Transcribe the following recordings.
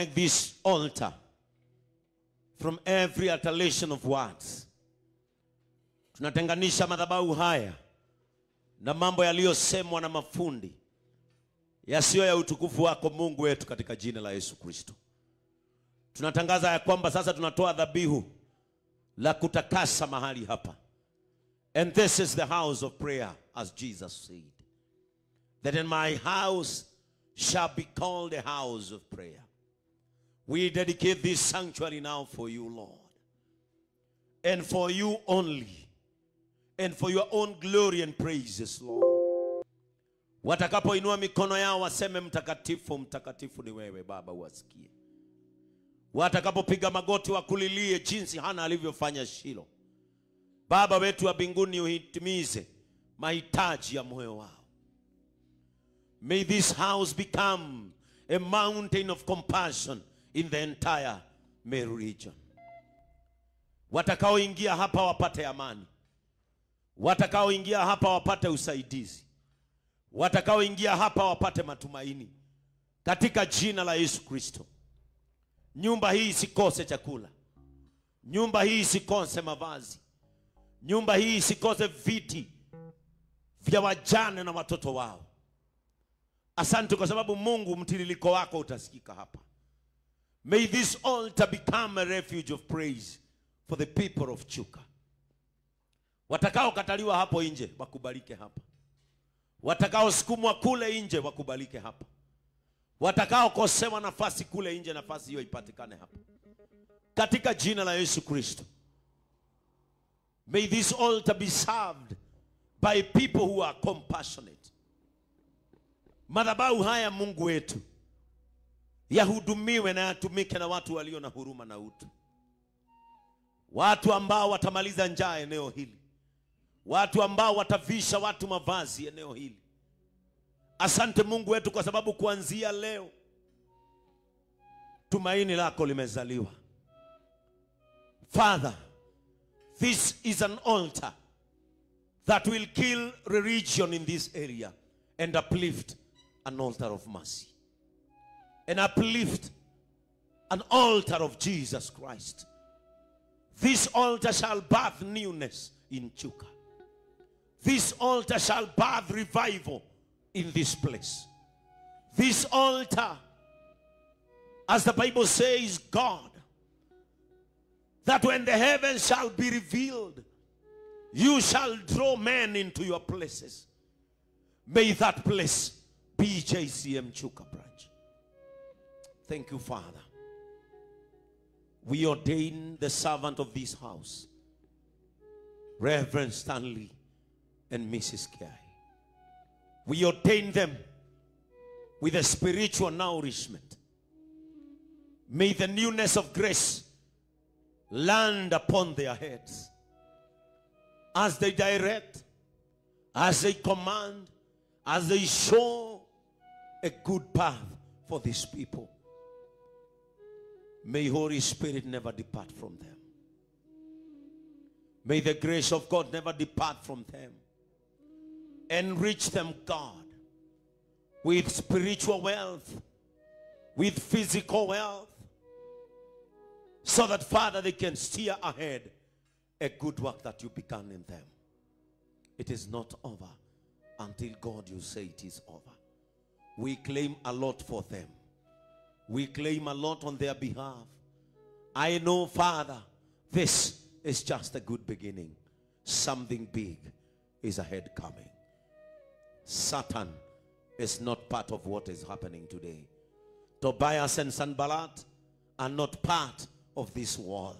This altar from every alteration of words. Tunatenganisha madhabahu haya na mambo yaliyosemwa na mafundi yasiyo ya utukufu wako Mungu wetu, katika jina la Yesu Kristo. Tunatangaza ya kwamba sasa tunatoa dhabihu la kutakasa mahali hapa. And this is the house of prayer, as Jesus said, that in my house shall be called a house of prayer. We dedicate this sanctuary now for you, Lord, and for you only, and for your own glory and praises, Lord. Watakapoinua mikono yao waseme mtakatifu, mtakatifu ni wewe Baba, uwasikie. Watakapopiga magoti wakulilie jinsi Hana alivyofanya Shilo. Baba wetu wa mbinguni, uhitimize mahitaji ya moyo wao. May this house become a mountain of compassion in the entire Meru region. Watakaoingia hapa wapate amani. Watakaoingia hapa wapate usaidizi. Watakaoingia hapa wapate matumaini. Katika jina la Yesu Kristo. Nyumba hii isikose chakula. Nyumba hii isikose mavazi. Nyumba hii isikose viti vya wajane na watoto wao. Asante kwa sababu Mungu, mtiririko wako utasikika hapa. May this altar become a refuge of praise for the people of Chuka. Watakao kataliwa hapo nje wakubalike hapa. Watakao sukumwa kule nje wakubalike hapa. Watakao kosewa nafasi kule nje, nafasi hiyo ipatikane hapa. Katika jina la Yesu Kristo. May this altar be served by people who are compassionate. Madhabahu haya Mungu wetu yahudumiwe na yatumike na watu walio na huruma na utu. Watu ambao watamaliza njaa eneo hili. Watu ambao watavisha watu mavazi eneo hili. Asante Mungu wetu kwa sababu kuanzia leo tumaini lako limezaliwa. Father, this is an altar that will kill religion in this area and uplift an altar of mercy. And uplift an altar of Jesus Christ. This altar shall birth newness in Chuka. This altar shall birth revival in this place. This altar, as the Bible says, God, that when the heavens shall be revealed, you shall draw men into your places. May that place be JCM Chuka branch. Thank you, Father. We ordain the servant of this house, Reverend Stanley and Mrs. Kiai. We ordain them with a spiritual nourishment. May the newness of grace land upon their heads as they direct, as they command, as they show a good path for these people. May Holy Spirit never depart from them. May the grace of God never depart from them. Enrich them, God, with spiritual wealth, with physical wealth, so that, Father, they can steer ahead a good work that you began in them. It is not over until, God, you say it is over. We claim a lot for them. We claim a lot on their behalf. I know, Father, this is just a good beginning. Something big is ahead coming. Satan is not part of what is happening today. Tobias and Sanballat are not part of this wall.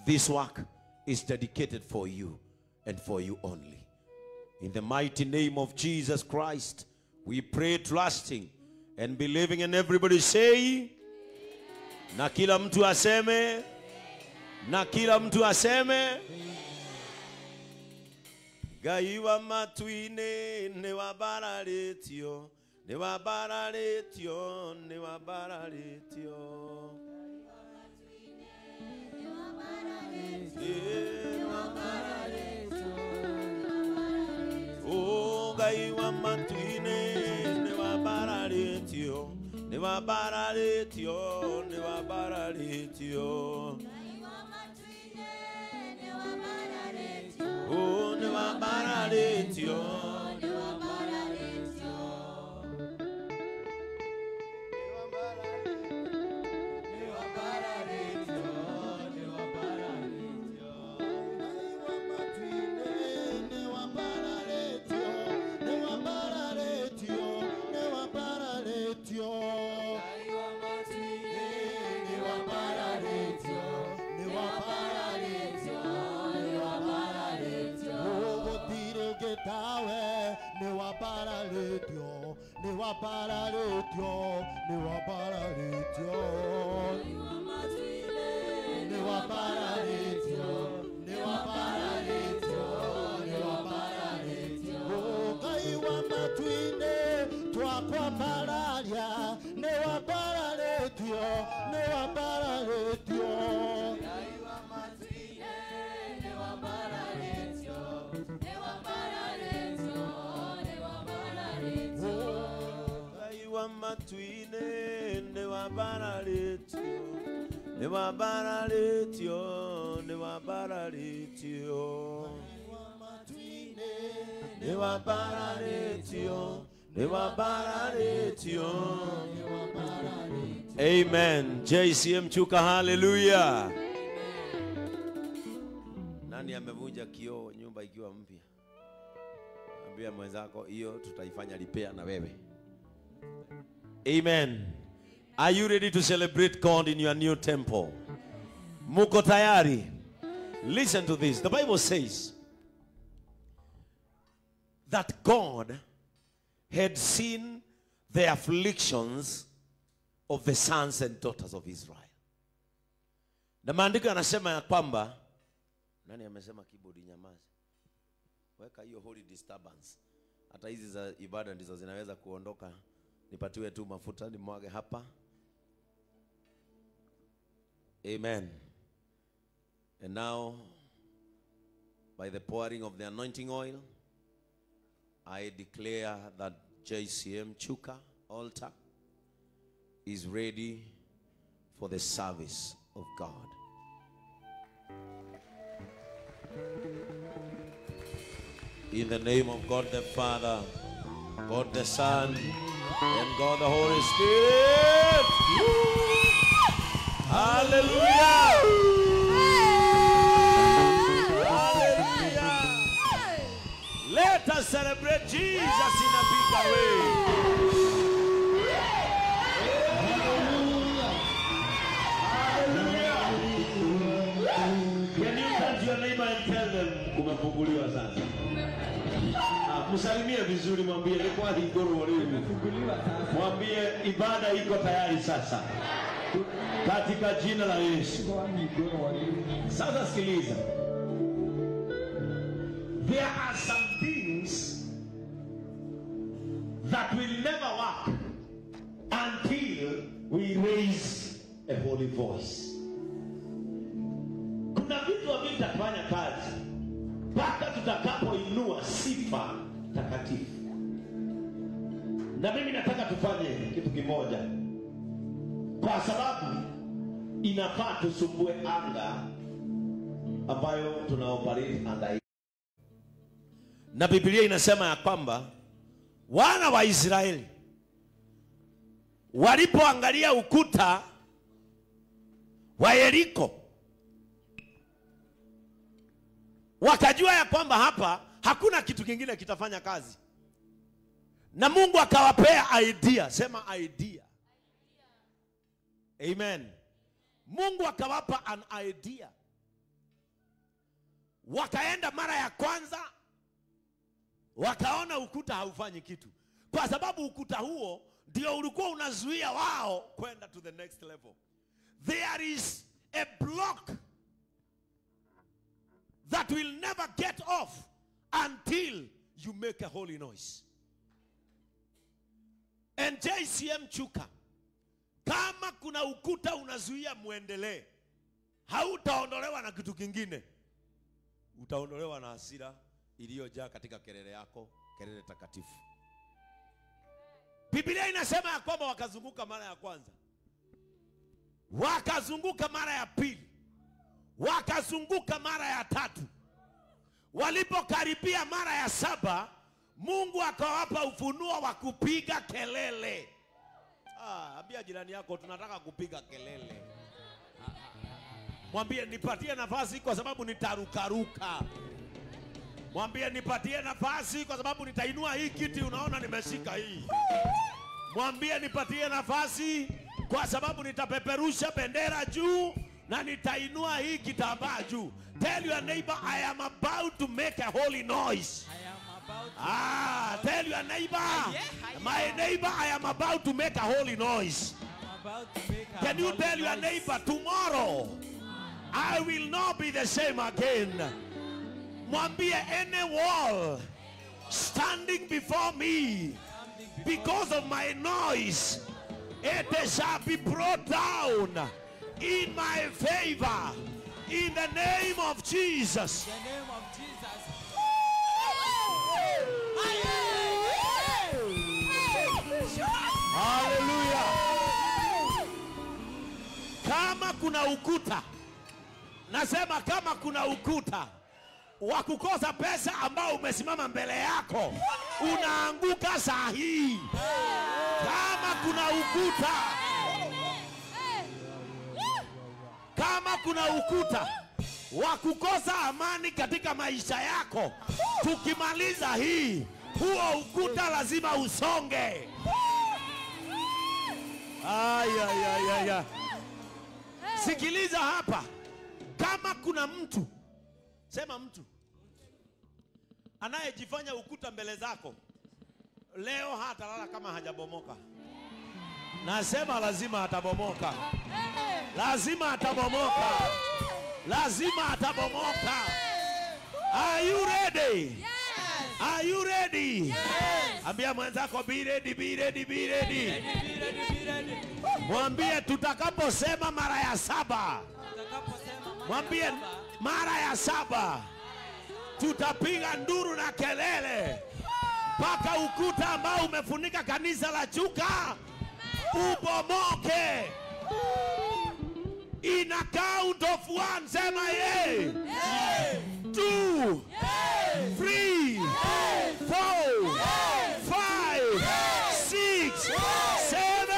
This work is dedicated for you and for you only. In the mighty name of Jesus Christ, we pray, trusting and believing, and everybody say, na kila mtu aseme, na kila mtu aseme, Ngai wa matu-inĩ nĩ wambararĩtio, nĩ wambararĩtio, nĩ wambararĩtio. Oh, Ngai wa matu-inĩ nĩ wambararĩtio, nĩ Nĩwambararĩtio, nĩwambararĩtio. Oh, nĩwambararĩtio. Nĩwambararĩtio, nĩwambararĩtio, nĩwambararĩtio, nĩwambararĩtio. Amen. JCM Chuka, hallelujah. Nani amevunja kioo nyumba ikiwa mpya? Ambia mwenzako hiyo tutaifanya repair na wewe. Amen. Are you ready to celebrate God in your new temple? Muko tayari? Listen to this. The Bible says that God had seen the afflictions of the sons and daughters of Israel. Na maandiko yanasema ya kwamba, nani amesema keyboard nyamaze? Weka hiyo holy disturbance. Hata hizi za ibada ndizo zinaweza kuondoka. Nipatiwe tu mafuta nimwage hapa. Amen. And now, by the pouring of the anointing oil, I declare that JCM Chuka altar is ready for the service of God. In the name of God the Father, God the Son, and God the Holy Spirit. Hallelujah! Hallelujah! Let us celebrate Jesus in a bigger way. Hallelujah! Can you turn to your neighbor and tell them, kumefunguliwa sasa? Msalimie vizuri, mwambie kwa higoro leo. Mwambie ibada iko tayari sasa. Katika jina la Yesu. Sasa sikiliza. There are some things that will never work until we raise a holy voice. Kuna vitu havitafanya kazi mpaka tutakapoinua sifa takatifu. Na mimi nataka tufanye kitu kimoja, kwa sababu inafaa tusumbue anga ambayo tunaoperate under. Na Biblia inasema ya kwamba wana wa Israeli walipoangalia ukuta wa Yeriko wakajua ya kwamba hapa hakuna kitu kingine kitafanya kazi. Na Mungu akawapea idea. Sema idea. Amen. Mungu akawapa an idea. Wakaenda mara ya kwanza, wakaona ukuta haufanyi kitu, kwa sababu ukuta huo ndio ulikuwa unazuia wao kwenda to the next level. There is a block that will never get off until you make a holy noise. And JCM Chuka, kama kuna ukuta unazuia muendelee, hautaondolewa na kitu kingine. Utaondolewa na hasira iliyojaa katika kelele yako, kelele takatifu. Biblia inasema ya kwamba wakazunguka mara ya kwanza, wakazunguka mara ya pili, wakazunguka mara ya tatu. Walipokaribia mara ya saba, Mungu akawapa ufunuo wa kupiga kelele. Ambia jirani yako tunataka kupiga kelele. Mwambie nipatie nafasi kwa sababu nitarukaruka. Mwambie nipatie nafasi kwa sababu nitainua hii kiti, unaona nimeshika hii. Mwambie nipatie nafasi kwa sababu nitapeperusha bendera juu na nitainua hii kitambaa juu. Tell your neighbor, I am about to make a holy noise. I am about to tell your neighbor, my neighbor, I am about to make a holy noise. I'm about to make a Can you holy tell your noise. Neighbor, tomorrow I will not be the same again. Mwambie, any wall standing before me because of my noise, it shall be brought down in my favor, in the name of Jesus. In the name of Jesus. Hallelujah. Kama kuna ukuta, nasema kama kuna ukuta wa kukosa pesa ambao umesimama mbele yako, unaanguka saa hii. Kama kuna ukuta, kama kuna ukuta wa kukosa amani katika maisha yako, tukimaliza hii, huo ukuta lazima usonge. Ay, ay, ay, ay, ay. Sikiliza hapa. Kama kuna mtu, sema mtu, anayejifanya ukuta mbele zako, leo hatalala kama hajabomoka. Nasema lazima atabomoka. Lazima atabomoka. Lazima atabomoka. Are you ready? Yes. Are you ready? Yes. Ambia mwenzako, be ready, be ready, be ready. Be ready, be ready. Mwambie tutakaposema mara ya saba. Mwambie mara ya saba tutapiga nduru na kelele mpaka ukuta ambao umefunika kanisa la Chuka ubomoke. In a count of one, sema ye. 2, 3, 4, 5, 6, 7.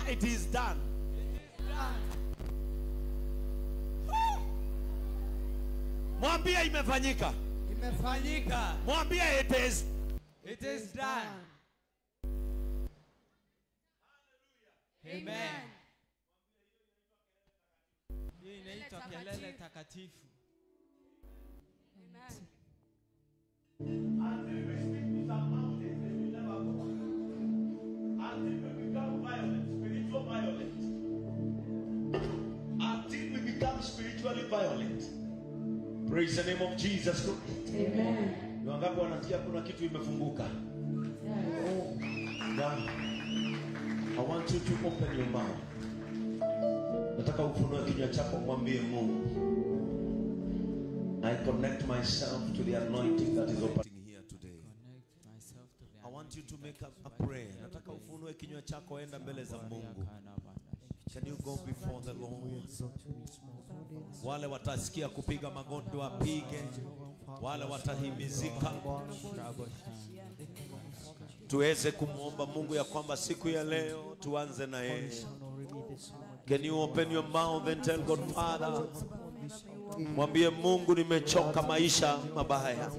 It is done. It is done. Mwambie imefanyika. Imefanyika. Mwambie it is. It is done. Amen. Hii inaitwa kelele takatifu. Amen. Until we speak to some mountains, they will never go. Until we become violent, spiritual violent. Until we become spiritually violent. Praise the name of Jesus Christ. Amen. Ni wangapi wanasikia kuna kitu imefunguka? Yes. Yeah. I want you to open your mouth. Nataka ufunue kinywa chako mwambie Mungu, I connect myself to the anointing that is operating here today. I want you to make a prayer. Nataka ufunue kinywa chako, enda mbele za Mungu. Can you go before the Lord? Wale watasikia kupiga magoti wapige, wale watahimizika. Tuweze kumuomba Mungu ya kwamba siku ya leo tuanze na yeye. Can you open your mouth and tell God, Father, mwambie Mungu nimechoka maisha mabaya.